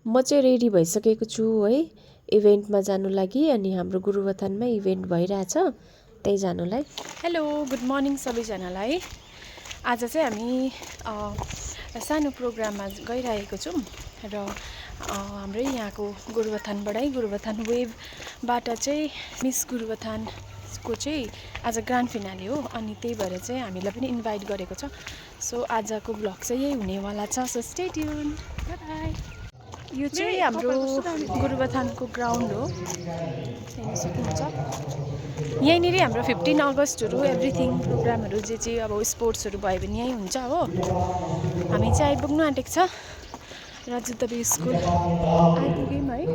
म चाहिँ रेडी भइसकेको छु है इभेन्टमा जानु लागि। अनि हाम्रो गुरुवथानमै इभेन्ट भइरहेछ, त्यही जानुलाई। हेलो, गुड मर्निङ सबैजनालाई। आज चाहिँ हामी सानो प्रोग्राममा गइरहेको छौँ र हाम्रै यहाँको गुरुवथान वेभबाट चाहिँ मिस गुरुवथानको चाहिँ आज ग्रान्ड फिनाले हो। अनि त्यही भएर चाहिँ हामीलाई पनि इन्भाइट गरेको छ। सो आजको ब्लग चाहिँ यही हुनेवाला छ। So stay tune, bye bye. यो चाहिँ हाम्रो गुरुवथानको ग्राउन्ड हो, हेर्न सक्नुहुन्छ। यहीँनिर हाम्रो 15 अगस्टहरू एभ्रिथिङ प्रोग्रामहरू जे चाहिँ अब स्पोर्ट्सहरू भयो भने यहीँ हुन्छ हो। हामी चाहिँ आइपुग्नु आँटेको छ, राजुदबी स्कुल आइपुग्यौँ है।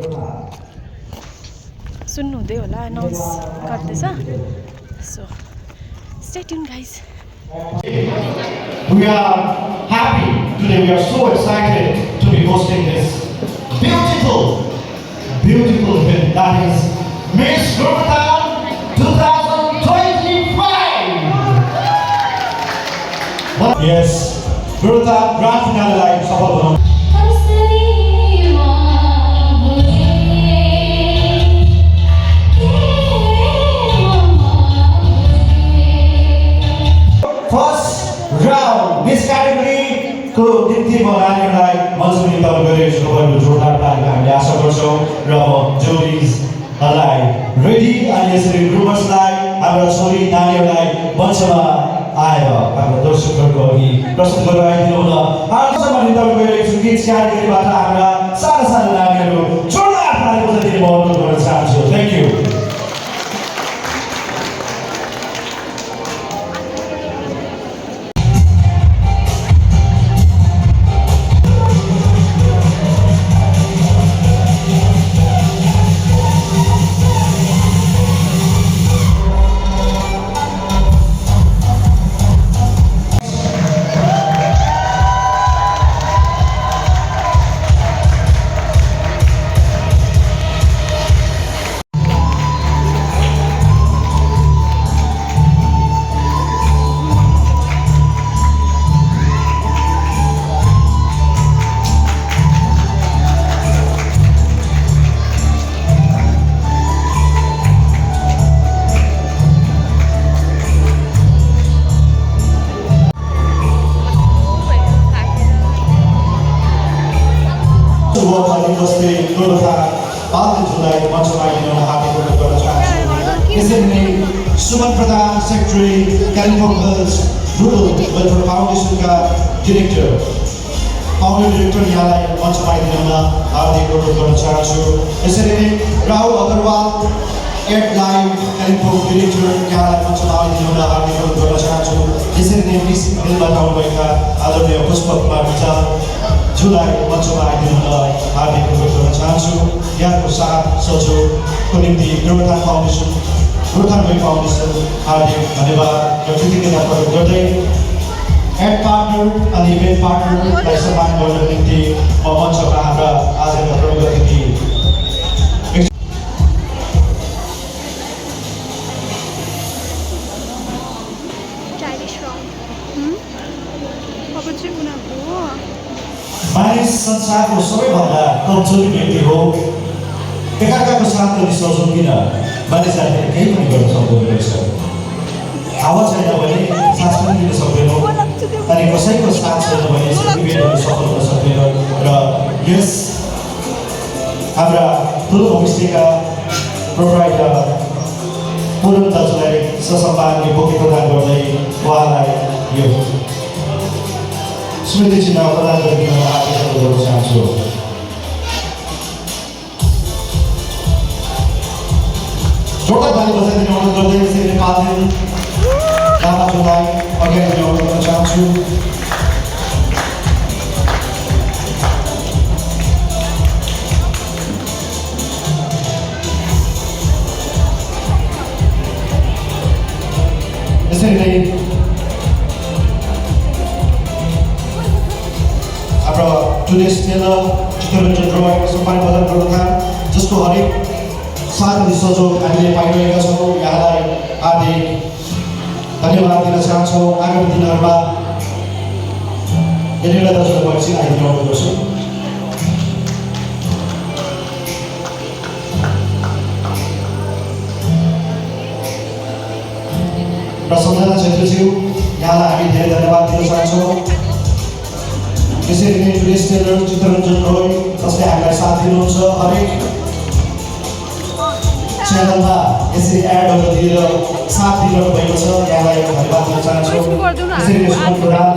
सुन्नुहुँदै होला, अनाउन्स गर्दैछ। So stay tune guys. We are happy today. We are so excited to be hosting this beautiful event that is Miss Guruvathan 2025. Yes, Guruvathan Grand Finale live सफल बनाउँ। This category को निम्ति म नानीहरूलाई मञ्चमा निम्ताउन गइरहेको छु। तपाईँहरू जोरदार तालीले हामीले आशा गर्छौँ र म जोडीहरूलाई रेडी अनि यसरी ग्रुमर्सलाई हाम्रा छोरी नानीहरूलाई मञ्चमा आएर हाम्रो दर्शकहरूको अघि प्रस्तुत गरेर आइदिनु हुन हार्दिक निम्ताउन गइरहेको छु। गीत क्याटेगोरीबाट हाम्रा साना साना नानीहरू जोरदार ताली बजाइदिने म अनुरोध गर्न चाहन्छु। Thank you. Suman Pradhan secretary Kalimpong girls rural welfare फाउन्डेसनका डिरेक्टर यहाँलाई मञ्चमा आइदिनु हुन हार्दिक अनुरोध गर्न चाहन्छु। यसरी नै Rahul Agarwal ed live Kalimpong director यहाँलाई मञ्चमा आइदिनु हुन हार्दिक अनुरोध गर्न चाहन्छु। यसरी नै मिस हिलबाट आउनुभएका आदरणीय पुष्प कुमार जुलाई मञ्चमा आइदिनु हुन हार्दिक अनुरोध गर्न चाहन्छु। यहाँको साथ सहयोगको निम्ति गुरुवथान फाउन्डेसन हार्दिक धन्यवाद र कृतज्ञता प्रकट गर्दै एड पार्टनर अनि इभेन्ट पार्टनरलाई सम्मान गर्नको निम्ति म मञ्चमा हाम्रा आजका प्रमुख अतिथि मानिस संसारको सबैभन्दा कमजोरी व्यक्ति हो। एकार्काको साथ पनि सोचौँ किन, मानिसहरूले केही पनि गर्न सक्दैन रहेछ। हावा छैन भने सास पनि लिन सक्दैनौँ अनि कसैको साथ छैन भने इभेन्टहरू सफल हुन सक्दैन। र यस हाम्रा ठुलो होमस्टेका प्रोप्राइटर पूर्ण दाजुलाई ससम्मानले बोकी प्रदान गर्दै उहाँलाई यो स्मृति चिन्ह प्रदान गरिदिन हार्दिक अनुरोध गर्न चाहन्छु। जोरदार ताली बजाइदिने अनुरोध गर्दै यसरी पाल्देन लामाजुलाई अघि आइदिने अनुरोध गर्न चाहन्छु। यसरी नै हाम्रो टुडेस टेलर चित्तरञ्जन रोय सम्मानित प्रदान गर्दछ, जसको हरेक साथ अनि सहयोग हामीले पाइरहेका छौँ। यहाँलाई हार्दिक धन्यवाद दिन चाहन्छौँ। आगामी दिनहरूमा यदि दाजुलाई एकछिन आइदिनु गर्छु। र सम्झना छेत्रीज्यू यहाँलाई हामी धेरै धन्यवाद दिन चाहन्छौँ। त्यसरी नै टुरिस्ट टेलर चित्ररञ्जन रोय जसले हामीलाई साथ दिनुहुन्छ हरेक च्यानलमा यसरी एडहरू दिएर साथ दिइरहनु भएको छ, यहाँलाई धन्यवाद दिन चाहन्छौँ। त्यसरी नै सुमन प्रधान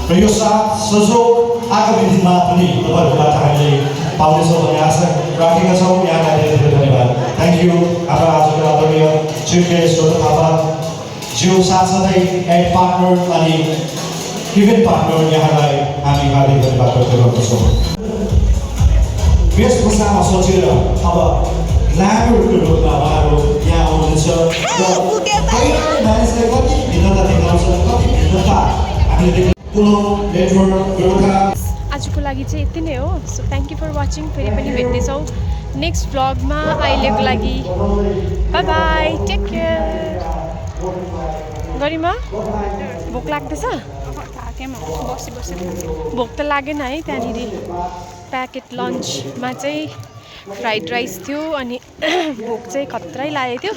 र यो साथ सहयोग आगामी दिनमा पनि तपाईँहरूबाट हामीले पाउनेछौँ भन्ने आशा राखेका छौँ। यहाँलाई धेरै धेरै धन्यवाद। Thank you. हाम्रो आजको आदरणीय चिफ गेस्ट रोहन थापा ज्यू साथसाथै एड पार्टनर अनि इभेन्ट पार्टनर यहाँलाई हामी हार्दिक धन्यवाद व्यक्त गर्दछौँ। वेशभूषामा सोचेर अब ग्ल्यामरको रूपमा उहाँहरू यहाँ आउनुहुन्छ र मानिसले कति भिन्नता देखाउँछ, कति भिन्नता हामीले आजको लागि चाहिँ यति नै हो। So thank you for watching. फेरि पनि भेट्नेछौँ नेक्स्ट भ्लगमा। अहिलेको लागि bye bye, take care. Garima भोक लाग्दैछ? भोक त लागेन है। त्यहाँनिर प्याकेट लन्चमा चाहिँ फ्राइड राइस थियो अनि भोक चाहिँ खत्रै लागेको थियो।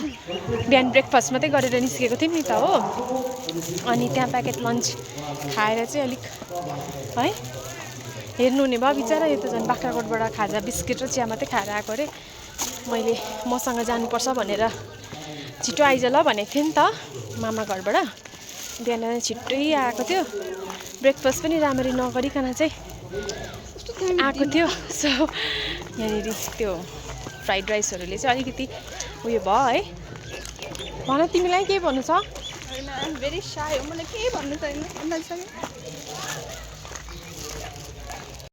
बिहान ब्रेकफास्ट मात्रै गरेर निस्केको थियौँ नि त हो। अनि त्यहाँ प्याकेट लन्च खाएर चाहिँ अलिक है हेर्नु हुने भयो बिचरा। यो त झन् बाख्राकोटबाट खाजा बिस्किट र चिया मात्रै खाएर आएको अरे। मैले मसँग जानुपर्छ भनेर छिटो आइज ल भनेको थिएँ नि त मामा घरबाट। बिहान छिट्टै आएको थियो, ब्रेकफास्ट पनि राम्ररी नगरिकन चाहिँ आएको थियो। सो यहाँनिर त्यो फ्राइड राइसहरूले चाहिँ अलिकति उयो भयो है। भन तिमीलाई के भन्नु छ? भेरी साई हो, मलाई केही भन्नु छैन।